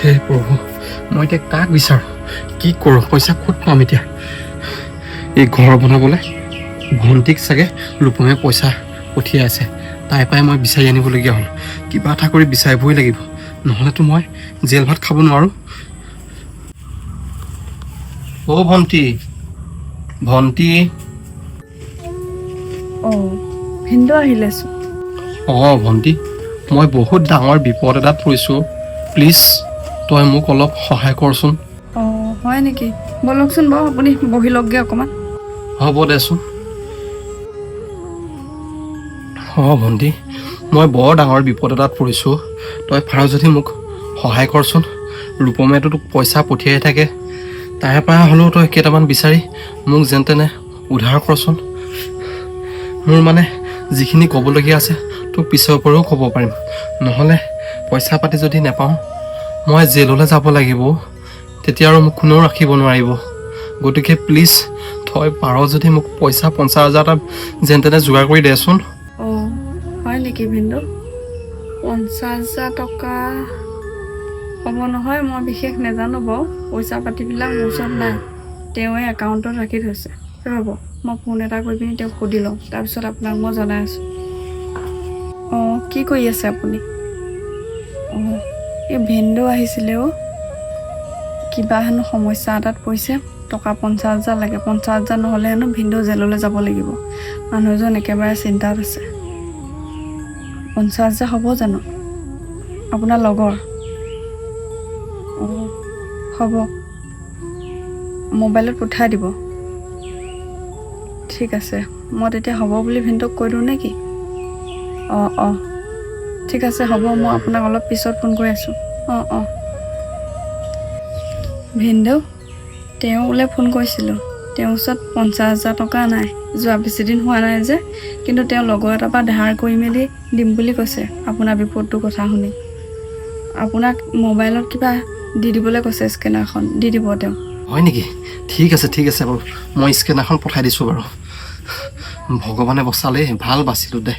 হে প্ৰভু, মই এতিয়া কাক বিচাৰোঁ, কি কৰোঁ, পইচা ক'ত পাম এতিয়া? এই ঘৰ বনাবলৈ ভণ্টিক চাগে ৰূপমে পইচা পঠিয়াই আছে, তাইৰ পৰাই মই বিচাৰি আনিবলগীয়া হ'ল। কিবা এটা কৰি বিচাৰিবই লাগিব, নহ'লেতো মই জেল ভাত খাব নোৱাৰোঁ। অ' ভণ্টি, ভণ্টি। অঁ, ভিনদেউ আহিলেচোন। অঁ ভণ্টি, মই বহুত ডাঙৰ বিপদ এটাত পৰিছোঁ। প্লিজ তই মোক অলপ সহায় কৰচোন। অঁ, হয় নেকি? ব'লকচোন বাৰু, আপুনি বহি লওকগৈ অকণমান। হ'ব দেচোন। অঁ ভণ্টি, মই বৰ ডাঙৰ বিপদ এটাত পৰিছোঁ। তই পাৰ যদি মোক সহায় কৰচোন। ৰূপমেতো তোক পইচা পঠিয়াই থাকে, তাৰে পৰা হ'লেও তই কেইটামান বিচাৰি মোক যেন তেনে উদ্ধাৰ কৰচোন। মোৰ মানে যিখিনি ক'বলগীয়া আছে তোক পিছৰ পৰাও ক'ব পাৰিম। নহ'লে পইচা পাতি যদি নাপাওঁ, মই জেললৈ যাব লাগিব। তেতিয়া আৰু মোক কোনেও ৰাখিব নোৱাৰিব। গতিকে প্লিজ তই পাৰ যদি মোক পইচা 50,000 এটা যেন তেনে যোগাৰ কৰি দেচোন। অঁ, হয় নেকি ভিনদেউ? 50,000 টকা হ'ব নহয়, মই বিশেষ নাজানো বাৰু। পইচা পাতিবিলাক মোৰ ওচৰত নাই, তেওঁৱে একাউণ্টত ৰাখি থৈছে। ৰ'ব, মই ফোন এটা কৰি পিনি তেওঁক সুধি লওঁ, তাৰপিছত আপোনাক মই জনাই আছোঁ। অঁ, কি কৰি আছে আপুনি? অঁ, এই ভিনদেউ আহিছিলে অ'। কিবা হেনো সমস্যা এটাত পৰিছে, টকা 50,000 লাগে। 50,000 নহ'লে হেনো ভিনদেউ জেললৈ যাব লাগিব। মানুহজন একেবাৰে চিন্তাত আছে। 50,000 হ'ব জানো? আপোনাৰ লগৰ? অঁ, হ'ব, মোবাইলত পঠাই দিব। ঠিক আছে, মই তেতিয়া হ'ব বুলি ভিনদেউক কৈ দিওঁ নে কি? অঁ অঁ, ঠিক আছে, হ'ব। মই আপোনাক অলপ পিছত ফোন কৰি আছোঁ। অঁ অঁ। ভিনদেউ, তেওঁলৈ ফোন কৰিছিলোঁ। তেওঁৰ ওচৰত 50,000 টকা নাই, যোৱা বেছিদিন হোৱা নাই যে, কিন্তু তেওঁ লগৰ এটাৰ পৰা ধাৰ কৰি মেলি দিম বুলি কৈছে। আপোনাৰ বিপদটোৰ কথা শুনি আপোনাক মোবাইলত কিবা দি দিবলৈ কৈছে, স্কেনাৰখন দি দিব তেওঁ। হয় নেকি? ঠিক আছে, ঠিক আছে বাৰু, মই স্কেনাৰখন পঠাই দিছোঁ বাৰু। ভগৱানে বচালেই, ভাল বাচিলোঁ দে।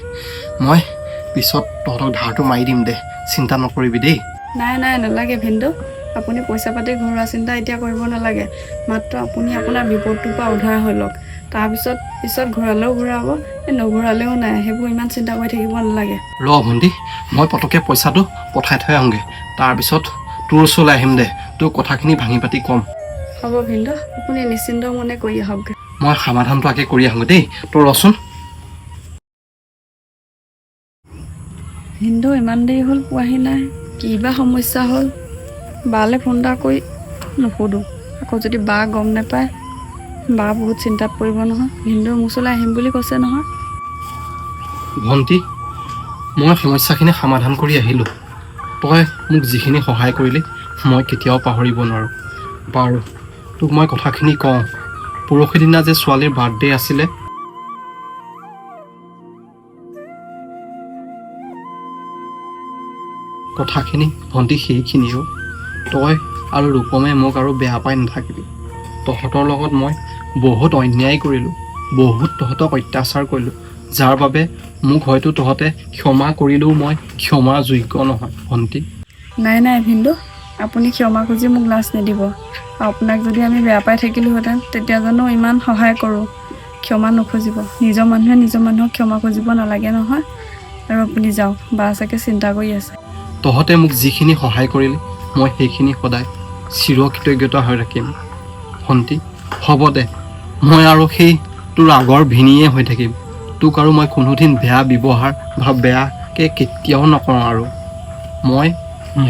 মই পিছত তহঁতক ধাৰটো মাৰি দিম দে, চিন্তা নকৰিবি দেই। নাই নাই, নালাগে ভিনদেউ। আপুনি পইচা পাতি ঘৰুৱা চিন্তা এতিয়া কৰিব নালাগে। মাত্ৰ আপুনি আপোনাৰ বিপদটোৰ পৰা উদ্ধাৰ হৈ লওক। তাৰপিছত পিছত ঘূৰালেও ঘূৰাব, এই নঘূৰালেও নাই, সেইবোৰ ইমান চিন্তা কৰি থাকিব নালাগে। ৰ ভণ্টি, মই পটককৈ পইচাটো পঠাই থৈ আহোঁগৈ, তাৰপিছত তোৰ ওচৰলৈ আহিম দে, তোৰ কথাখিনি ভাঙি পাতি ক'ম। হ'ব ভিনদেউ, আপুনি নিশ্চিন্ত মনে কৰি আহকগৈ। মই সমাধানটো আগে কৰি আহোঁগৈ দেই, তই ৰচোন। ভিনদেউ ইমান দেৰি হ'ল পোৱাহি নাই, কি বা সমস্যা হ'ল? বালৈ ফোন এটা কৰি নুসুধোঁ, আকৌ যদি বা গম নাপায়, বা বহুত চিন্তাত পৰিব নহয়। ভিনদেউ মোৰ ওচৰলৈ আহিম বুলি কৈছে নহয়। ভণ্টি, মই সমস্যাখিনি সমাধান কৰি আহিলোঁ। তই মোক যিখিনি সহায় কৰিলি, মই কেতিয়াও পাহৰিব নোৱাৰোঁ। বাৰু, তোক মই কথাখিনি কওঁ। পৰহি দিনা যে ছোৱালীৰ বাৰ্থডে আছিলে, কথাখিনি ভণ্টি সেইখিনিও। তই আৰু ৰূপমে মোক আৰু বেয়া পাই নাথাকিবি। তহঁতৰ লগত মই বহুত অন্যায় কৰিলোঁ, বহুত তহঁতক অত্যাচাৰ কৰিলোঁ, যাৰ বাবে মোক হয়তো তহঁতে ক্ষমা কৰিলেও মই ক্ষমাৰ যোগ্য নহয় ভণ্টি। নাই নাই ভিনদেউ, আপুনি ক্ষমা খুজি মোক লাজ নিদিব। আপোনাক যদি আমি বেয়া পাই থাকিলোহেঁতেন, তেতিয়া জানো ইমান সহায় কৰোঁ? ক্ষমা নুখুজিব। নিজৰ মানুহে নিজৰ মানুহক ক্ষমা খুজিব নালাগে নহয়। আৰু আপুনি যাওক, বা চাগে চিন্তা কৰি আছে। তহঁতে মোক যিখিনি সহায় কৰিলি, মই সেইখিনি সদায় চিৰকৃতজ্ঞতা হৈ ৰাখিম ভণ্টি। হ'ব দে, মই আৰু সেই তোৰ আগৰ ভিনিয়ে হৈ থাকিম। তোক আৰু মই কোনোদিন বেয়া ব্যৱহাৰ বা বেয়াকৈ কেতিয়াও নকওঁ। আৰু মই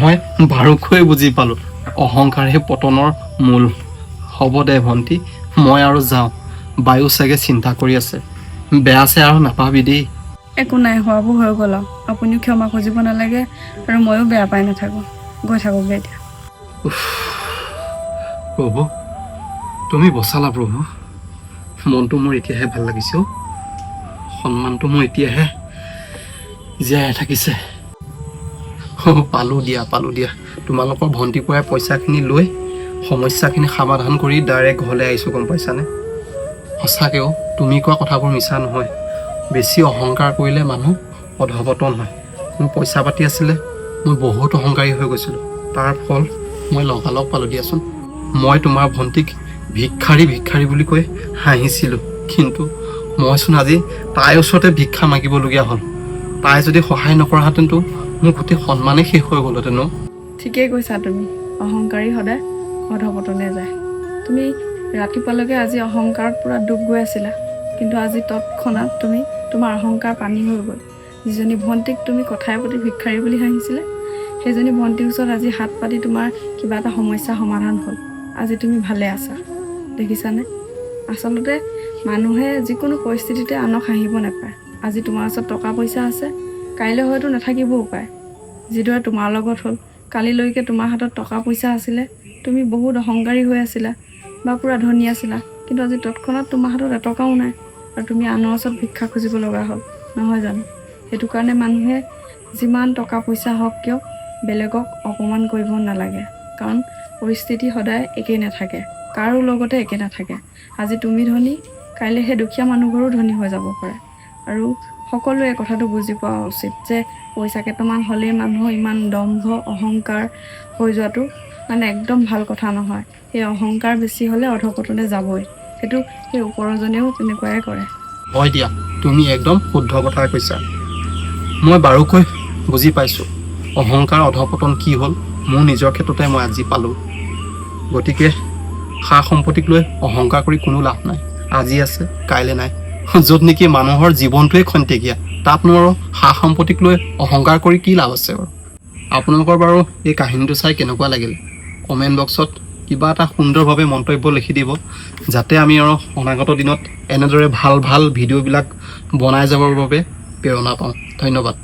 মই বাৰুকৈ বুজি পালোঁ, অহংকাৰহে পতনৰ মূল। হ'ব দে ভণ্টি, মই আৰু যাওঁ। বায়ু চাগে চিন্তা কৰি আছে। বেয়া চেয়া আৰু নাপাবি দেই। একো নাই, হোৱাবোৰ হৈ গ'ল। আৰু আপুনিও ক্ষমা খুজিব নালাগে আৰু ময়ো বেয়া পাই নাথাকোঁ। গৈ থাকোঁগৈ এতিয়া। প্ৰভু, তুমি বচালা প্ৰভু। মনটো মোৰ এতিয়াহে ভাল লাগিছে অ'। সন্মানটো মোৰ এতিয়াহে জীয়াই থাকিছে। অ', পালোঁ দিয়া, পালোঁ দিয়া। তোমালোকৰ ভণ্টিৰ পৰাই পইচাখিনি লৈ সমস্যাখিনি সমাধান কৰি ডাইৰেক্ট ঘৰলৈ আহিছোঁ, গম পাইছানে? সঁচাকৈ অ', তুমি কোৱা কথাবোৰ মিছা নহয়। বেছি অহংকাৰ কৰিলে মানুহ অধপতন হয়। মোৰ পইচা পাতি আছিলে, মই বহুত অহংকাৰী হৈ গৈছিলোঁ। তাৰ ফল মই লগালগ পালোঁ দিয়াচোন। মই তোমাৰ ভণ্টিক ভিক্ষাৰী ভিক্ষাৰী বুলি কৈ হাঁহিছিলোঁ, কিন্তু মইচোন আজি তাইৰ ওচৰতে ভিক্ষা মাগিবলগীয়া হ'ল। তাই যদি সহায় নকৰাহেঁতেনতো মোৰ গোটেই সন্মানেই শেষ হৈ গ'লহেঁতেন অ'। ঠিকেই কৈছা তুমি, অহংকাৰী সদায় অধপতনে যায়। তুমি ৰাতিপুৱালৈকে আজি অহংকাৰত পূৰা ডুব গৈ আছিলা, কিন্তু আজি তৎক্ষণাত তুমি তোমাৰ অহংকাৰ পানী হৈ গ'ল। যিজনী ভণ্টিক তুমি কথাই প্ৰতি ভিক্ষাৰী বুলি হাঁহিছিলে, সেইজনী ভণ্টিৰ ওচৰত আজি হাত পাতি তোমাৰ কিবা এটা সমস্যা সমাধান হ'ল। আজি তুমি ভালে আছা, দেখিছানে? আচলতে মানুহে যিকোনো পৰিস্থিতিতে আনক হাঁহিব নাপায়। আজি তোমাৰ ওচৰত টকা পইচা আছে, কাইলৈ হয়তো নাথাকিবও পাৰে। যিদৰে তোমাৰ লগত হ'ল, কালিলৈকে তোমাৰ হাতত টকা পইচা আছিলে, তুমি বহুত অহংকাৰী হৈ আছিলা বা পূৰা ধনী আছিলা, কিন্তু আজি তৎক্ষণাত তোমাৰ হাতত এটকাও নাই আৰু তুমি আনৰ ওচৰত ভিক্ষা খুজিব লগা হ'ল, নহয় জানো? সেইটো কাৰণে মানুহে যিমান টকা পইচা হওক কিয় বেলেগক অপমান কৰিব নালাগে, কাৰণ পৰিস্থিতি সদায় একেই নাথাকে, কাৰো লগতে একে নাথাকে। আজি তুমি ধনী, কাইলৈ সেই দুখীয়া মানুহঘৰো ধনী হৈ যাব পাৰে। আৰু সকলোৱে এই কথাটো বুজি পোৱা উচিত যে পইচা কেইটামান হ'লেই মানুহৰ ইমান দম্ভ অহংকাৰ হৈ যোৱাটো মানে একদম ভাল কথা নহয়। সেই অহংকাৰ বেছি হ'লে অধপতনে যাবই, সেইটো সেই ওপৰজনেও তেনেকুৱাই কৰে। হয় দিয়া, তুমি একদম শুদ্ধ কথা কৈছা। মই বাৰুকৈ বুজি পাইছোঁ অহংকাৰ অধপতন কি হ'ল। মোৰ নিজৰ ক্ষেত্ৰতে মই আজি পালোঁ। গতিকে সা সম্পত্তিক লৈ অহংকাৰ কৰি কোনো লাভ নাই। আজি আছে, কাইলৈ নাই। য'ত নেকি মানুহৰ জীৱনটোৱে খন্তেকীয়া, তাতনো আৰু সা সম্পত্তিক লৈ অহংকাৰ কৰি কি লাভ আছে বাৰু? আপোনালোকৰ বাৰু এই কাহিনীটো চাই কেনেকুৱা লাগিল, কমেণ্ট বক্সত কিবা এটা সুন্দৰভাৱে মন্তব্য লিখি দিব, যাতে আমি আৰু অনাগত দিনত এনেদৰে ভাল ভাল ভিডিঅ'বিলাক বনাই যাবৰ বাবে প্ৰেৰণা পাওঁ। ধন্যবাদ।